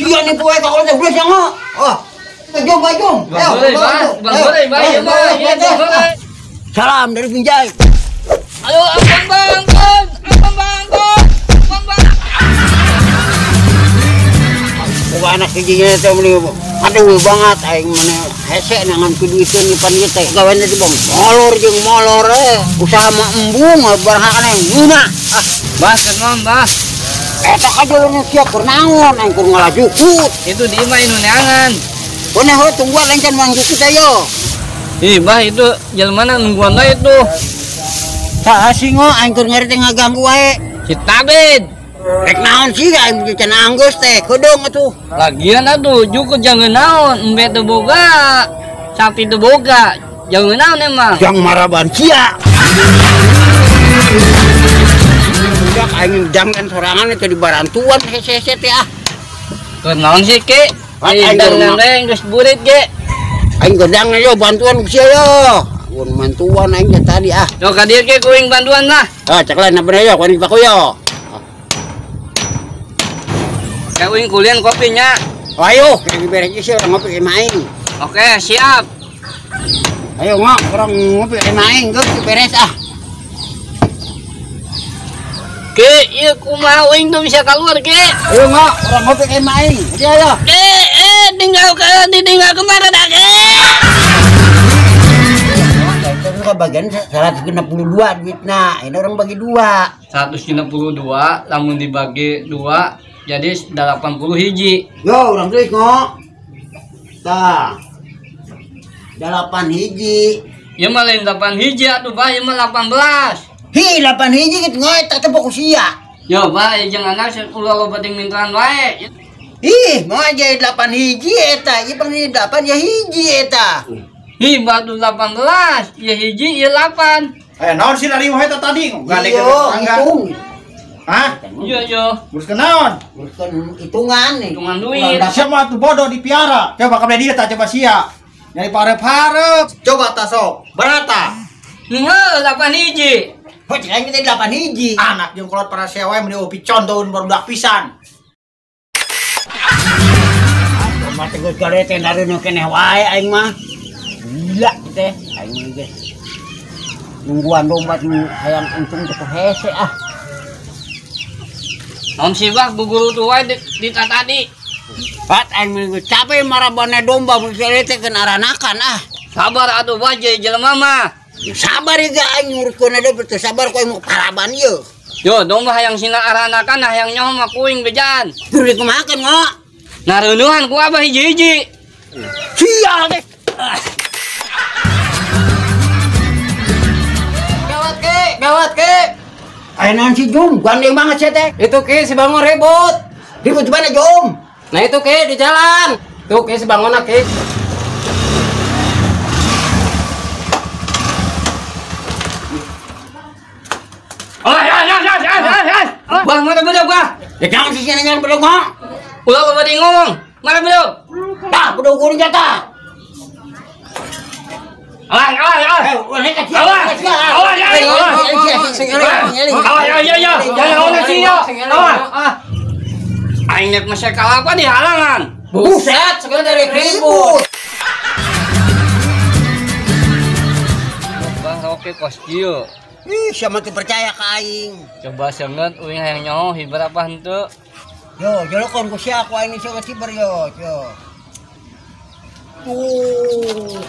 Sia nipu wae ka kolot teh geus ngo. Oh. Jom bae jom. Bang bang. Salam dari Binjai. Ayo abang bang, abang bang, abang bang. Boga anak hijinya teh meuni aduh banget aing mana hese nangan ku duiteun ipan ieu teh. Gawean teh bang molor jeung molor usaha mah embung barang kana nguna. Ah, bah kenon bah. Eta ka jalan sia keur naon aing keur ngalajukut. Itu di imah nu neangan. Bener heuh tungguan lain can mang jukut ayo. Ih bah itu jelema mana nungguan wae itu. Saha sih ngo aing keur nyari teh ngaganggu wae. Si Tabid. Rek naon sih aing can anggeus teh kedeung atuh. Lagian atuh jukut jangan naon embe teu boga. Sapi teu boga. Jangan naon emang. Jang maraban sia. Budak aing jangan sorangan teh di barantuan hese-hese teh ah. Keur naon sih ke? Aing dang geus burit ge. Aing gedang yo bantuan ku sia yo. Mun mantuan aing teh tadi ah. Yo ka dieu ge kuing bantuan lah. Ah cek lain bener yo kuing paku yo. Ka uing kulian kopinya. Oh, ayo, beres sih orang ngopi sama aing. Oke, siap. Ayo ngok, orang ngopi sama aing geus beres ah. Ke, ieu kumaha uing tuh bisa keluar ke? Ayo ngok, orang ngopi sama aing. Jadi ayo. Ke, tinggal ke, ditinggal kemana dah ke? Itu bagian 162 duitna. Ini orang bagi dua. 162 lamun dibagi dua jadi 80 hiji. Yo, orang tulis ngok. Tah. 8 hiji. Ya mah lain 8 hiji atuh bah, ieu mah 18. Hi, 8 hiji gitu ngok eta teh fokus sia. Yo bah, jeung anak ulah loba ting mintaan wae. Ih, mau aja 8 hiji eta, ieu pang 8 ya hiji eta. Hi, batu 18, ya hiji, ya 8. Eh, naon sih dari eta tadi? Gandeng ke tetangga. Hah? Iya, iya. Nguruskeun naon? Nguruskeun hitungan nih. Hitungan duit. Siapa tuh bodoh dipiara? Coba kabeh dia tak coba sia. Nyari parep-parep. Coba ta sok. Berata. Heuh, 8 hiji. Heuh, cek aing teh 8 hiji. Anak jeung kolot para sia wae meuni opi contohun barudak pisan. Mah tegas gare teh dareuneuh keneh wae aing mah. Gila teh aing geus. Nungguan domba nu hayang untung teh hese ah. Naon sih bah guguru tuh wae di tadi. Pat aing geus capek marabane domba mun teh keun aranakan ah. Sabar atuh bah jelema mah. Ya sabar ya aing nguruskeun domba teu sabar ku aing mau paraban ieu. Yo domba hayang sina aranakan hayang nyaho mah kuing bejan. Kudu dikumahakeun ngo. Nareunuhan ku abah hiji-hiji. Sial teh. Gawat ke, gawat ke. Ayo naon si Jum, gandeng banget sih teh. Itu ke si Bangun ribut. Ribut di mana Jum? Nah itu ke di jalan. Tuh ke si Bangun ke. Bah, mana bedog bah? Ya jangan sih nanya bedog mah. Ulah loba di ngomong. Mana bedog? Tah, bedog kuring jatah. Alah, alah, alah. Alah, alah, alah, ya, ya, jangan sih ya. Alah, aing nek masih kalapa di halangan. Buset, sekarang dari ribut. Bang, oke kos kieu. Ih, siapa tuh percaya ka aing? Coba sangat uing hayang nyaho hibar apa henteu. Yo, jolokon ku sia ku aing iso ciber yo, yo. Tuh.